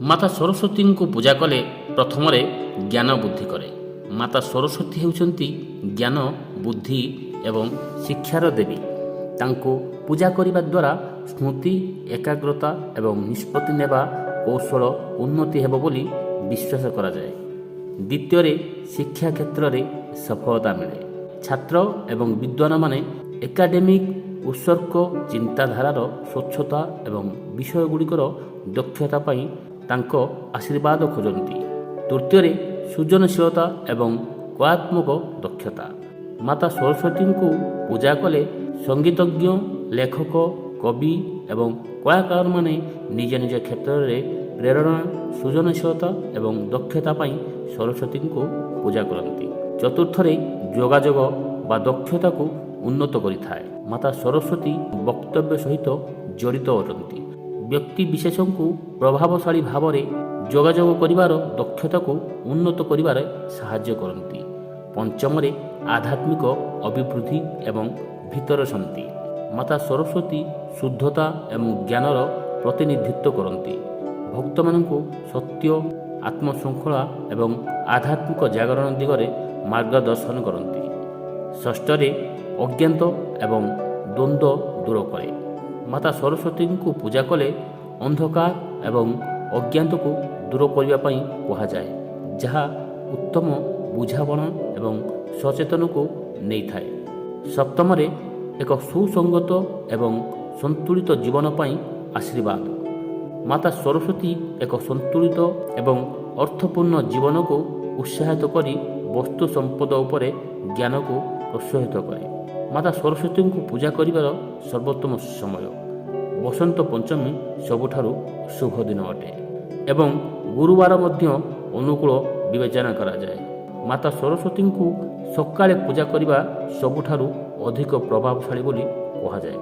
ମାତା ସରସ୍ୱତୀଙ୍କୁ ପୂଜା କଲେ ପ୍ରଥମରେ ଜ୍ଞାନ ବୃଦ୍ଧି କରେ। ମାତା ସରସ୍ୱତୀ ହେଉଛନ୍ତି ଜ୍ଞାନ, ବୁଦ୍ଧି ଏବଂ ଶିକ୍ଷାର ଦେବୀ। ତାଙ୍କୁ ପୂଜା କରିବା ଦ୍ୱାରା ସ୍ମୃତି, ଏକାଗ୍ରତା ଏବଂ ନିଷ୍ପତ୍ତି ନେବା କୌଶଳ ଉନ୍ନତି ହେବ ବୋଲି ବିଶ୍ୱାସ କରାଯାଏ। ଦ୍ୱିତୀୟରେ, ଶିକ୍ଷା କ୍ଷେତ୍ରରେ ସଫଳତା ମିଳେ। ଛାତ୍ର ଏବଂ ବିଦ୍ୱାନମାନେ ଏକାଡେମିକ୍ ଉତ୍ସର୍ଗ, ଚିନ୍ତାଧାରାର ସ୍ୱଚ୍ଛତା ଏବଂ ବିଷୟଗୁଡ଼ିକର ଦକ୍ଷତା ପାଇଁ ତାଙ୍କ ଆଶୀର୍ବାଦ ଖୋଜନ୍ତି। ତୃତୀୟରେ, ସୃଜନଶୀଳତା ଏବଂ କଳାତ୍ମକ ଦକ୍ଷତା। ମାତା ସରସ୍ୱତୀଙ୍କୁ ପୂଜା କଲେ ସଙ୍ଗୀତଜ୍ଞ, ଲେଖକ, କବି ଏବଂ କଳାକାରମାନେ ନିଜ ନିଜ କ୍ଷେତ୍ରରେ ପ୍ରେରଣା, ସୃଜନଶୀଳତା ଏବଂ ଦକ୍ଷତା ପାଇଁ ସରସ୍ୱତୀଙ୍କୁ ପୂଜା କରନ୍ତି। ଚତୁର୍ଥରେ, ଯୋଗାଯୋଗ ବା ଦକ୍ଷତାକୁ ଉନ୍ନତ କରିଥାଏ। ମାତା ସରସ୍ୱତୀ ବକ୍ତବ୍ୟ ସହିତ ଜଡ଼ିତ ଅଟନ୍ତି। ବ୍ୟକ୍ତି ବିଶେଷଙ୍କୁ ପ୍ରଭାବଶାଳୀ ଭାବରେ ଯୋଗାଯୋଗ କରିବାର ଦକ୍ଷତାକୁ ଉନ୍ନତ କରିବାରେ ସାହାଯ୍ୟ କରନ୍ତି। ପଞ୍ଚମରେ, ଆଧ୍ୟାତ୍ମିକ ଅଭିବୃଦ୍ଧି ଏବଂ ଭିତର ଶାନ୍ତି। ମାତା ସରସ୍ୱତୀ ଶୁଦ୍ଧତା ଏବଂ ଜ୍ଞାନର ପ୍ରତିନିଧିତ୍ୱ କରନ୍ତି। ଭକ୍ତମାନଙ୍କୁ ସତ୍ୟ, ଆତ୍ମଶୃଙ୍ଖଳା ଏବଂ ଆଧ୍ୟାତ୍ମିକ ଜାଗରଣ ଦିଗରେ ମାର୍ଗଦର୍ଶନ କରନ୍ତି। ଷଷ୍ଠରେ, ଅଜ୍ଞାନତା ଏବଂ ଦ୍ୱନ୍ଦ୍ୱ ଦୂର କରେ। ମାତା ସରସ୍ୱତୀଙ୍କୁ ପୂଜା କଲେ ଅନ୍ଧକାର ଏବଂ ଅଜ୍ଞାନତାକୁ ଦୂର କରିବା ପାଇଁ କୁହାଯାଏ, ଯାହା ଉତ୍ତମ ବୁଝାମଣା ଏବଂ ସଚେତନକୁ ନେଇଥାଏ। ସପ୍ତମରେ, ଏକ ସୁସଙ୍ଗତ ଏବଂ ସନ୍ତୁଳିତ ଜୀବନ ପାଇଁ ଆଶୀର୍ବାଦ। ମାତା ସରସ୍ୱତୀ ଏକ ସନ୍ତୁଳିତ ଏବଂ ଅର୍ଥପୂର୍ଣ୍ଣ ଜୀବନକୁ ଉତ୍ସାହିତ କରି ବସ୍ତୁ ସମ୍ପଦ ଉପରେ ଜ୍ଞାନକୁ ପ୍ରୋତ୍ସାହିତ କରେ। ମାତା ସରସ୍ୱତୀଙ୍କୁ ପୂଜା କରିବାର ସର୍ବୋତ୍ତମ ସମୟ ବସନ୍ତ ପଞ୍ଚମୀ ସବୁଠାରୁ ଶୁଭ ଦିନ ଅଟେ ଏବଂ ଗୁରୁବାର ମଧ୍ୟ ଅନୁକୂଳ ବିବେଚନା କରାଯାଏ। ମାତା ସରସ୍ୱତୀଙ୍କୁ ସକାଳେ ପୂଜା କରିବା ସବୁଠାରୁ ଅଧିକ ପ୍ରଭାବଶାଳୀ ବୋଲି କୁହାଯାଏ।